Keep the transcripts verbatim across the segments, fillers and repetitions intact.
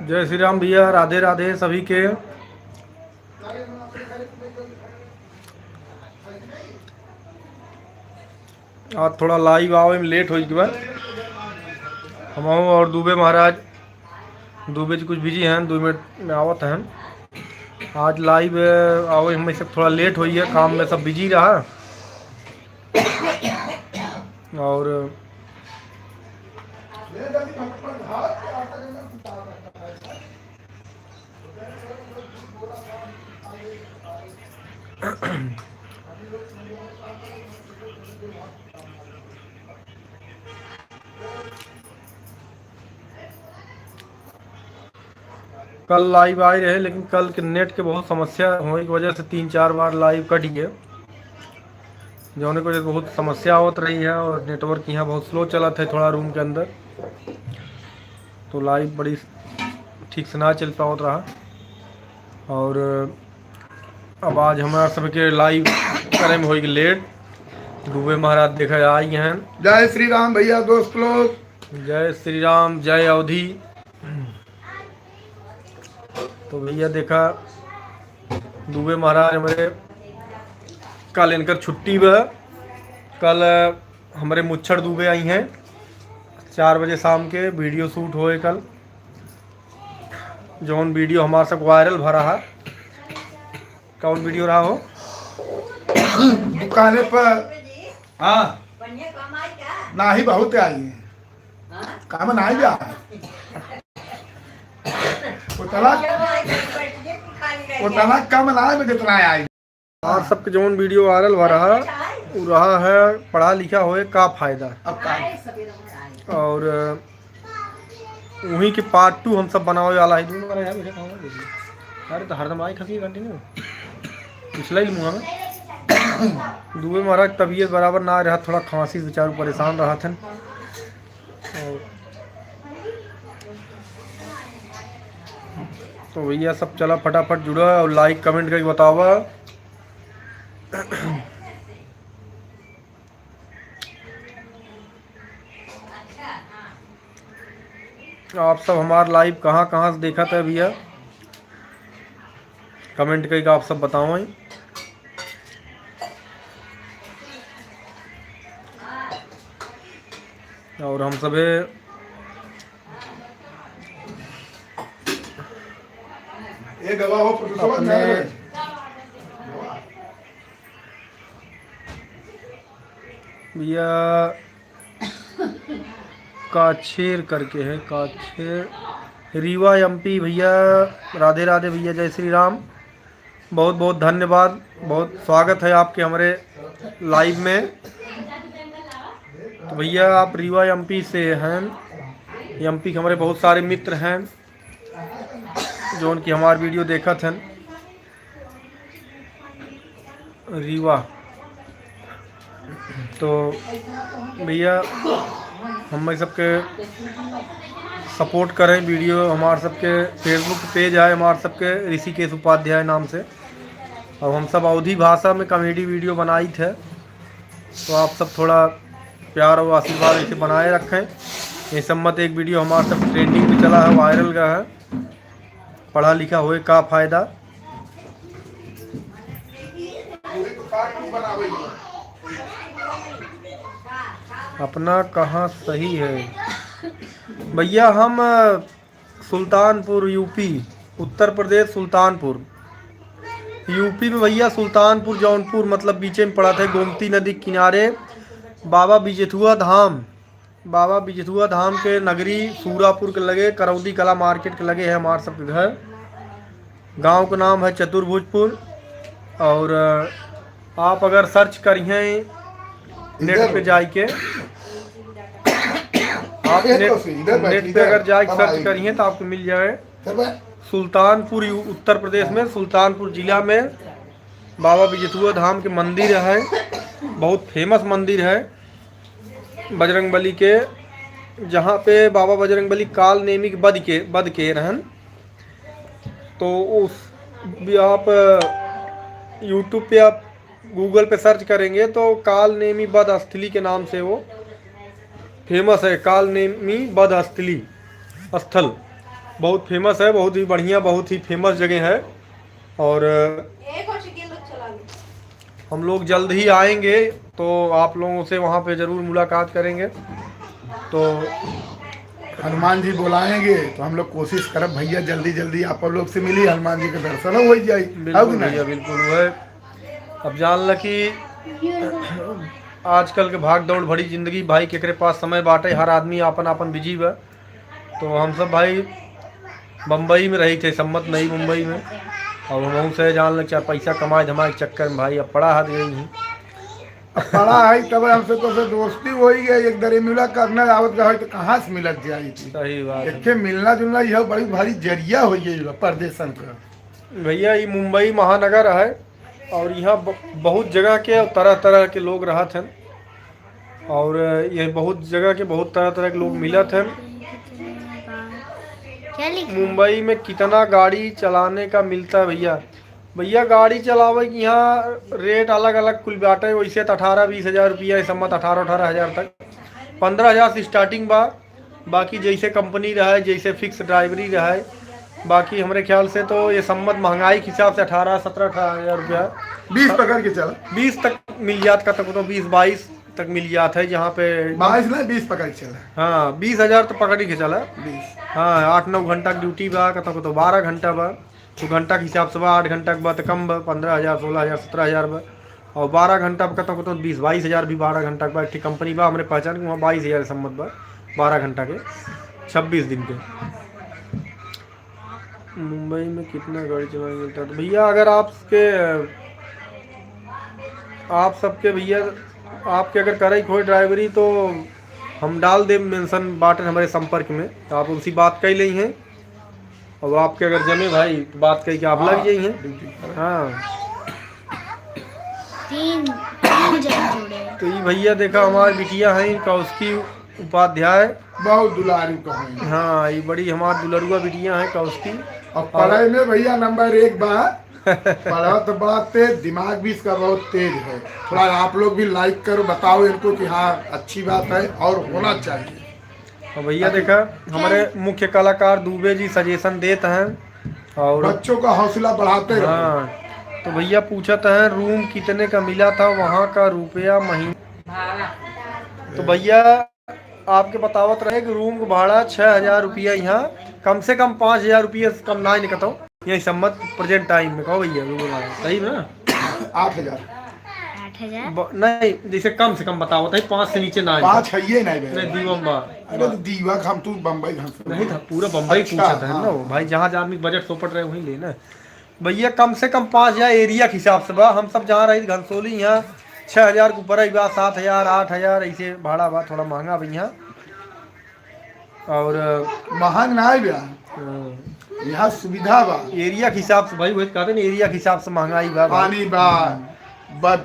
जय श्री राम भैया, राधे राधे सभी के। आज थोड़ा live आवे में late होइ गवा। हम और दुबे महाराज, दुबे जी कुछ busy हैं, दो मिनट में आवत हैं। आज live आवे में सब थोड़ा late होइ है, काम में सब busy रहा। और कल live आए रहे, लेकिन कल के net के बहुत समस्या होने की वजह से तीन चार बार live कट गए, जौने की वजह से बहुत समस्या होत रही है और network यहाँ बहुत slow चलत है थोड़ा room के अंदर, तो live बड़ी ठीक से ना चल पावत रहा। और अब आज हमारा सबके live करे में होई late। दुबे महाराज देखा आई हैं। जय श्री राम भैया, दोस्त लोग। जय श्री राम, जय अवधी। तो भैया देखा, दुबे महाराज हमारे कल इनकर छुट्टी बा। कल हमारे मुच्छड़ दुबे आई हैं चार बजे शाम के, video shoot होए कल। जौन video हमार सब viral भरा है। कौन video रहा हो? दुकाने पर। हाँ। नाही, बहुत आई है। काम नाही जा। उतना, उतना कम ना है, जितना आई। और सबके जौन video viral भरा है, उ रहा है पढ़ा लिखा होए का फायदा। अब का? और वहीं के part two हम सब बनावे वाला है। दुबे महाराज यहाँ बैठे कहाँ बैठे? अरे तो हरदम आई खसी continue। पिछला ही मुँह में। दुबे महाराज तबीयत बराबर ना रहा, थोड़ा खांसी से बेचारू परेशान रहा थे। और तो भैया सब चला फटाफट जुड़ा और like comment करके बतावा। आप सब हमार live कहाँ कहाँ से देखत है भैया, comment करके आप सब बताओ। और हम सबे ये गवा हो, producer अपने ना है। भैया काछेर करके है, काछेर, रीवा एमपी भैया, राधे राधे भैया, जय श्री राम। बहुत बहुत धन्यवाद, बहुत स्वागत है आपके हमारे live में। तो भैया आप रीवा एमपी से हैं, एमपी के हमारे बहुत सारे मित्र हैं। जौन कि हमार video देखत हन रीवा। तो भैया हम सबके support करें, video हमार सबके Facebook page है हमार सबके ऋषिकेश उपाध्याय नाम से। और हम सब अवधी भाषा में comedy video बनाई थे, तो आप सब थोड़ा प्यार और आशीर्वाद ऐसे बनाए रखें। ये सब मत एक video हमार सब trending में चला है, viral गया है। पढ़ा लिखा होए का फायदा? अपना कहाँ सही है भैया? हम, अ, सुल्तानपुर, यूपी, उत्तर प्रदेश, सुल्तानपुर, यूपी में भैया सुल्तानपुर, जौनपुर, मतलब बीचे में पड़ा था, गोमती नदी के किनारे, बाबा बिजेथुआ धाम। बाबा बिजथुआ धाम के नगरी सूरापुर के लगे, करौदी कला market के लगे है हमार सबके घर। गांव का नाम है चतुर्भुजपुर। और, अ, आप अगर search करिहें net इधर पे जाइके, आप इधर net, तो से, इधर बैठ, net पे इधर। अगर जाइके अब search आइए। करिहें तो आपको मिल जाए। इधर बैठ। सुल्तानपुर, यू-, उत्तर प्रदेश में सुल्तानपुर जिला में बाबा बिजथुआ धाम के मंदिर है, बहुत famous मंदिर है बजरंग बली के, जहाँ पे बाबा बजरंग बली काल नेमी के बद के, बद के रहन। तो उस भी आप YouTube पे, आप Google पे search करेंगे तो काल नेमी बध स्थली के नाम से वो फेमस है, कालनेमी बध स्थली, स्थल बहुत फेमस है, बहुत ही बढ़िया, बहुत ही फेमस जगह है। और हम लोग जल्द ही आएंगे, तो आप लोगों से वहाँ पे ज़रूर मुलाकात करेंगे। तो हनुमान जी बुलाएंगे, तो हम लोग कोशिश करब भैया, जल्दी जल्दी आप लोग से मिली, हनुमान जी के दर्शन हो जाई। बिल्कुल भैया, बिल्कुल। वह अब जान ल कि आजकल के भाग दौड़ भरी जिंदगी, भाई केकरे पास समय बाटे, हर आदमी आपन आपन बिजी बा। तो हम सब भाई बम्बई में रही थे, सम्मत नई मुंबई में, और हम से जान ल चार पैसा कमाए धमाए के चक्कर में भाई अब पड़ा हाथ गई हूँ। अब पड़ा है तब हमसे तो से दोस्ती हो ही गई, एक दरे मिला करना आवत का है तो कहाँ से मिलत जाई थी? सही बात है। एक मिलना जुलना यह बड़ी भारी जरिया हो गई बा परदेसन का। भैया, ये मुंबई महानगर है और यहाँ ब-, बहुत जगह के और तरह तरह के लोग रहत हैं और ये बहुत जगह के बहुत तरह तरह के लोग मिलत हैं। क्या लिखा है? मुंबई में कितना गाड़ी चलाने का मिलता है भैया? भैया, गाड़ी चलावे के यहाँ रेट अलग अलग कुल बाटे। वैसे तो अठारह बीस हज़ार रुपया है, सम्मत अठारह अठारह हज़ार तक, पन्द्रह हज़ार से स्टार्टिंग बा। बाकी जैसे कंपनी रहे, जैसे फिक्स ड्राइवरी रहे, बाकी हमरे ख्याल से तो ये सम्मत महंगाई के हिसाब से अठारह सत्रह अठारह हज़ार रुपया, बीस पकड़ के चला। बीस तक मिल जात, का तक तो बीस बाईस तक मिल जात है, जहाँ पे बाईस ना, बीस पकड़ के चला। हाँ, बीस हज़ार तो पकड़ के चला। बीस। हाँ, आठ नौ घंटा के ड्यूटी बा, कतौ कतौ बारह घंटा बा, तो घंटा के हिसाब से बा, आठ घंटा के बा तो कम बा, पन्द्रह हज़ार, सोलह हज़ार, सत्रह हज़ार बा, और बारह घंटा पे कतौ कतौ बीस बाईस हज़ार भी बारह घंटा के बा। एक ठे कंपनी बा हमरे पहचान के, वहाँ बाईस हज़ार सम्मत बा बारह घंटा के, छब्बीस दिन के। मुंबई में कितना गाड़ी चलाने मिलता है? तो भैया, अगर आपके, आप सबके भैया, आपके अगर करे के होए ड्राइवरी, तो हम डाल देब मेंशन बाटन हमरे संपर्क में, तो आप उनसे बात कर लेइहें। और आपके अगर जमे भाई, तो बात करके आप लग जाइहें। ड्यूटी पर। हाँ। तीन, तीन जन जुड़े। तो ये भैया देखा, हमारे बिटिया हैं कौशिकी उपाध्याय। बहुत दुलारू कहानी। हाँ, ये बड़ी हमार दुलरुआ बिटिया है कौशिकी। और और पढ़ाई में भैया नंबर एक बा। पढ़त बा तेज, दिमाग भी इसका बहुत तेज है। थोड़ा आप लोग भी लाइक करो, बताओ इनको कि हाँ, अच्छी बात है और होना चाहिए। और भैया ताकि देखा, हमारे मुख्य कलाकार दुबे जी सजेशन देत हैं और बच्चों का हौसला बढ़ाते रहो। हाँ, तो भैया पूछत हैं, रूम कितने का मिला था, वहाँ का रुपया महीना? तो भैया, आपके बतावत रहे कि रूम का भाड़ा छः हज़ार रुपया, यहाँ कम से कम पाँच हज़ार रुपया से कम ना निकलता हो, यही सम्मत प्रेजेंट टाइम में। कहो भैया, रूम का भाड़ा सही में ना? आठ हज़ार। आठ हज़ार? ब-, नहीं, जैसे कम से कम बतावत है, पाँच से नीचे ना है। पाँच है ये नहीं भैया। नहीं, दीवा में बा। अरे तो दीवा का हम तू बम्बई घंसोली। नहीं था, पूरा बम्बई अच्छा, पूछत है हाँ। ना वो। भाई, जहाँ जहाँ आदमी बजट सोपट रहे, वहीं ले ना। भैया, कम से कम पाँच हज़ार एरिया के हिसाब से बा। हम सब जहाँ रही घनसोली, यहाँ छः हज़ार के ऊपर ही बा, सात हज़ार, आठ हज़ार, ऐसे भाड़ा बा, थोड़ा महंगा बा यहाँ। और महंग ना है बा, हाँ। यहाँ सुविधा बा। एरिया के हिसाब से भाई, वही कहते ना, एरिया के हिसाब से महंगाई बा भाई। पानी बा, बा,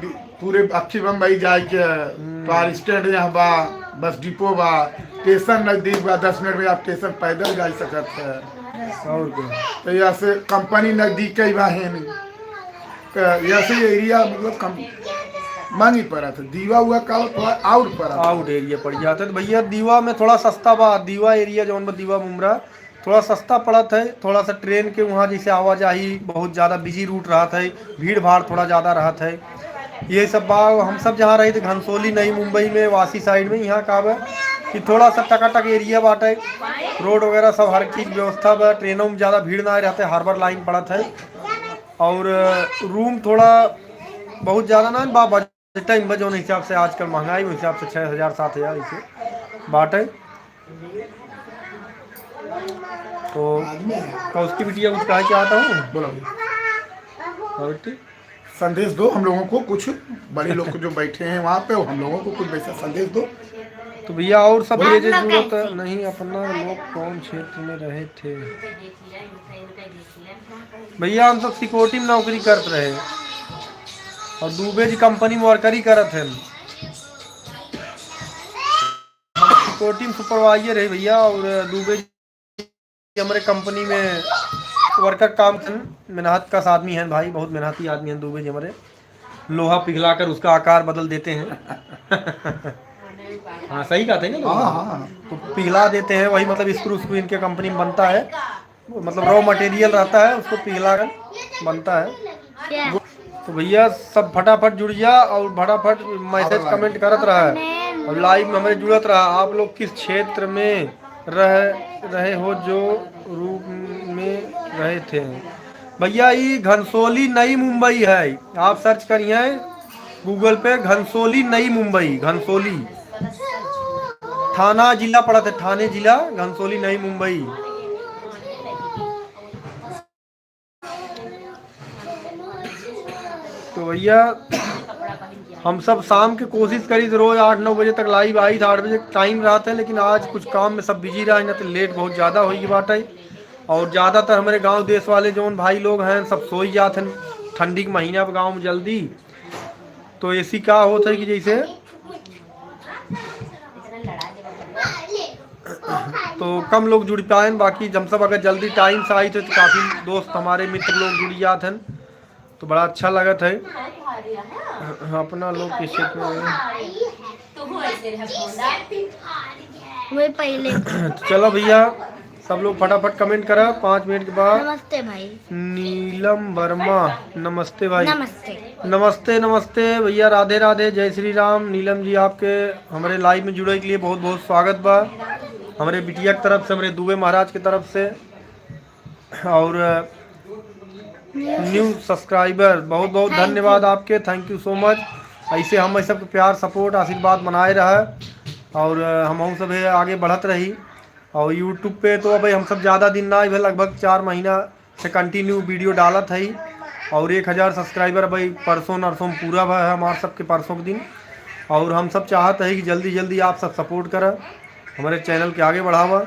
पूरे अच्छी बम्बई जाए के, हम्म। कार स्टैंड यहाँ बा, बस डिपो बा, स्टेशन नजदीक बा, दस मिनट में आप स्टेशन पैदल जा सकत है। और क्या? तो यहाँ से कंपनी नजदीक ही बा है नहीं। तो यहाँ से एरिया मतलब कम महंगी पड़ा था, दीवा हुआ का थोड़ा आउट पड़ा था। आउट एरिया पड़ जाता है। तो भैया, दीवा में थोड़ा सस्ता बा, दीवा एरिया जौन बा, दीवा मुमरा थोड़ा सस्ता पड़त है, थोड़ा सा ट्रेन के वहाँ जैसे आवाजाही बहुत ज़्यादा बिजी रूट रहत है, भीड़ भाड़ थोड़ा ज़्यादा रहत है। ये सब बा, हम सब जहाँ रही थे घनसोली, नई मुंबई में, वासी साइड में, यहाँ का बा कि थोड़ा सा टकाटक एरिया बाटे, रोड वगैरह सब हर चीज़ व्यवस्था बा, ट्रेनों में ज़्यादा भीड़ ना रहते, हार्बर लाइन पड़त है। और रूम थोड़ा बहुत ज़्यादा ना बा, टाइम बा, जौन हिसाब से आजकल महंगाई, उस हिसाब से छः हज़ार, सात हज़ार ऐसे बाटे। तो कौशिकी बिटिया कुछ कहे चाहता हूँ? बोलो भैया। और ठीक? संदेश दो हम लोगों को, कुछ बड़े लोग जो बैठे हैं वहाँ पे, हम लोगों को कुछ वैसा संदेश दो। तो भैया, और सब ये जो जरूरत नहीं, अपना लोग कौन क्षेत्र में रहे थे? भैया, हम सब सिक्योरिटी में नौकरी करत रहे और दुबे जी कंपनी में वर्करी करत हैं। हम सिक्योरिटी में सुपरवाइजर है भैया, और दुबे जी हमारे कंपनी में वर्कर काम करन, मेहनत कश आदमी हैं भाई, बहुत मेहनती आदमी हैं दुबे जी हमारे। लोहा पिघलाकर उसका आकार बदल देते हैं। हाँ, सही कहा था ना। हाँ, हाँ, तो पिघला देते हैं, वही मतलब स्क्रू, स्क्रू इनके कंपनी में बनता है, मतलब रॉ मटेरियल रहता है, उसको पिघला कर बनता है। क्या? तो भैया, सब फटाफट जुड़ जा और फटाफट मैसेज, कमेंट करत रहा है और लाइव में हमारे जुड़त रहा। आप लोग किस क्षेत्र में रह रहे हो, जो रूप में रहे थे? भैया, ये घनसोली, नई मुंबई है, आप सर्च करिए गूगल पे, घनसोली, नई मुंबई। घनसोली थाना, जिला पड़त है, ठाणे जिला, घनसोली, नई मुंबई। तो भैया, हम सब शाम के कोशिश करी तो रोज आठ नौ बजे तक लाइव आई था, आठ बजे टाइम रहता है, लेकिन आज कुछ काम में सब बिजी रहा, ना तो लेट बहुत ज़्यादा होई बाटे। और ज़्यादातर हमारे गांव देश वाले जौन भाई लोग हैं, सब सोई जात हैं ठंडी के महीना पे गांव में जल्दी। तो ऐसी का होता है कि जैसे तो कम लोग जुड़ पाएन, बाकी जब सब अगर जल्दी टाइम से आई थे तो काफ़ी दोस्त हमारे मित्र लोग जुड़ जात हैं, तो बड़ा अच्छा लगत है। अपना लोग किस क्षेत्र में वही पहले। तो चलो भैया, सब लोग फटाफट कमेंट करा, पाँच मिनट के बाद। नमस्ते भाई। नीलम वर्मा, नमस्ते भाई। नमस्ते। नमस्ते, नमस्ते भैया, राधे राधे, जय श्री राम। नीलम जी, आपके हमारे लाइव में जुड़े के लिए बहुत बहुत स्वागत बा, हमारे बिटिया की तरफ से, हमारे दुबे महाराज की तरफ से। और न्यू सब्सक्राइबर, बहुत बहुत धन्यवाद आपके, thank you so much। ऐसे हम सबके प्यार, सपोर्ट, आशीर्वाद बनाए रहे और हम सब आगे बढ़त रही। और यूट्यूब पे तो अब हम सब ज़्यादा दिन ना, अभी लगभग चार महीना से कंटिन्यू वीडियो डालत है और एक हज़ार सब्सक्राइबर भाई परसों नरसों पूरा भा है हमार सबके परसों के दिन। और हम सब चाहत है कि जल्दी जल्दी आप सब सपोर्ट करा, हमारे चैनल के आगे बढ़ावा।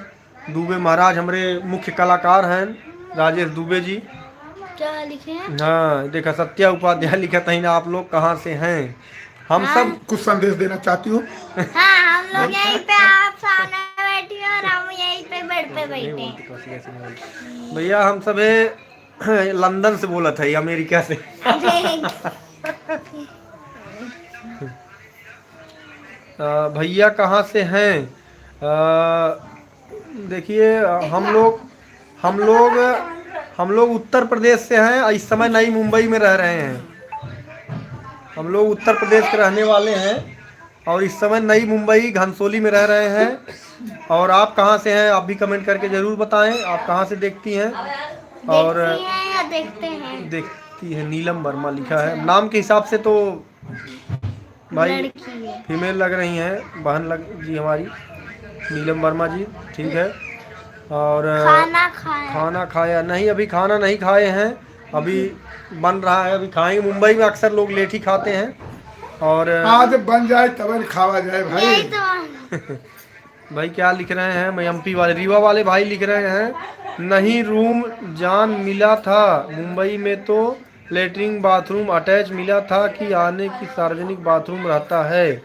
दुबे महाराज हमारे मुख्य कलाकार हैं, राजेश दुबे जी। क्या लिखे हैं? हाँ, देखा, सत्या उपाध्याय लिखत है ना, आप लोग कहाँ से हैं? हम हाँ। सब कुछ संदेश देना चाहती हूँ। हाँ, हम लोग यहीं पे आप सामने बैठी हो और हम यहीं पे बेड पे बैठे हैं। भैया, हम सब है लंदन से बोलत है, अमेरिका से। अरे। अ, भैया कहाँ से हैं? अ, देखिए, अ, हम लोग, हम लोग, हम लोग उत्तर प्रदेश से हैं। इस समय नई मुंबई में रह रहे हैं। हम लोग उत्तर प्रदेश के रहने वाले हैं और इस समय नई मुंबई घनसोली में रह रहे हैं। और आप कहाँ से हैं, आप भी कमेंट करके ज़रूर बताएं, आप कहाँ से देखती हैं। और देखती हैं या देखते हैं? देखती है, नीलम वर्मा लिखा है। नाम के हिसाब से तो भाई लड़की है। फीमेल लग रही हैं, बहन लग जी हमारी, नीलम वर्मा जी, ठीक है। और खाना खाया? खाना खाया नहीं, अभी खाना नहीं खाए हैं, अभी बन रहा है, अभी खाएंगे। मुंबई में अक्सर लोग लेट ही खाते हैं। और आज बन जाए तब खावा जाए भाई। यही तो। भाई क्या लिख रहे हैं, मैं एमपी वाले, रीवा वाले भाई लिख रहे हैं, नहीं रूम जान मिला था, मुंबई में तो लेटरिन बाथरूम अटैच मिला था कि आने की सार्वजनिक बाथरूम रहता है।